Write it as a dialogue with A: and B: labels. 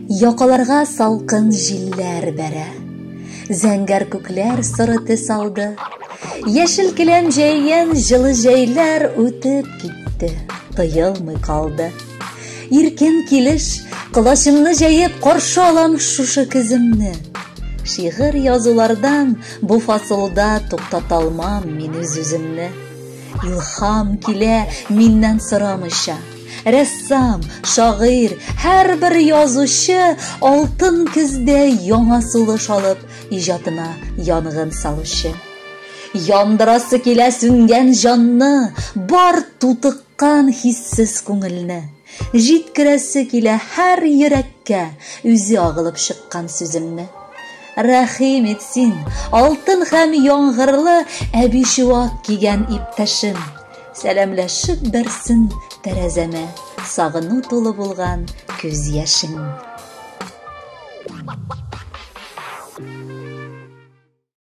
A: Якаларга салкын җилләр бәрә. Зәңгәр күкләр соры төс алды. Яшел келәм җәйгән җылы җәйләр үтеп китте, тоелмый калды. Иркен килеш, колачымны җәеп каршы алам шушы көземне. Шигырь язулардан бу фасылда туктата алмам мин үз-үземне. Илһам килә миннән сорамыйча. Рәссам, шагыйрь, һәрбер язучы алтын көздә яңа сулыш алып, иҗатына янгын салучы. Яндырасы килә сүнгән җанны, бар тутыккан хиссез күңелне. Җиткерәсе килә һәр йөрәккә үзе агылып чыккан сүземне. Рәхим ит син, алтын һәм яңгырлы әби чуак кигән иптәшем. Сәламләшеп бәрсен тәрәзәмә сагыну тулы булган күз яшең.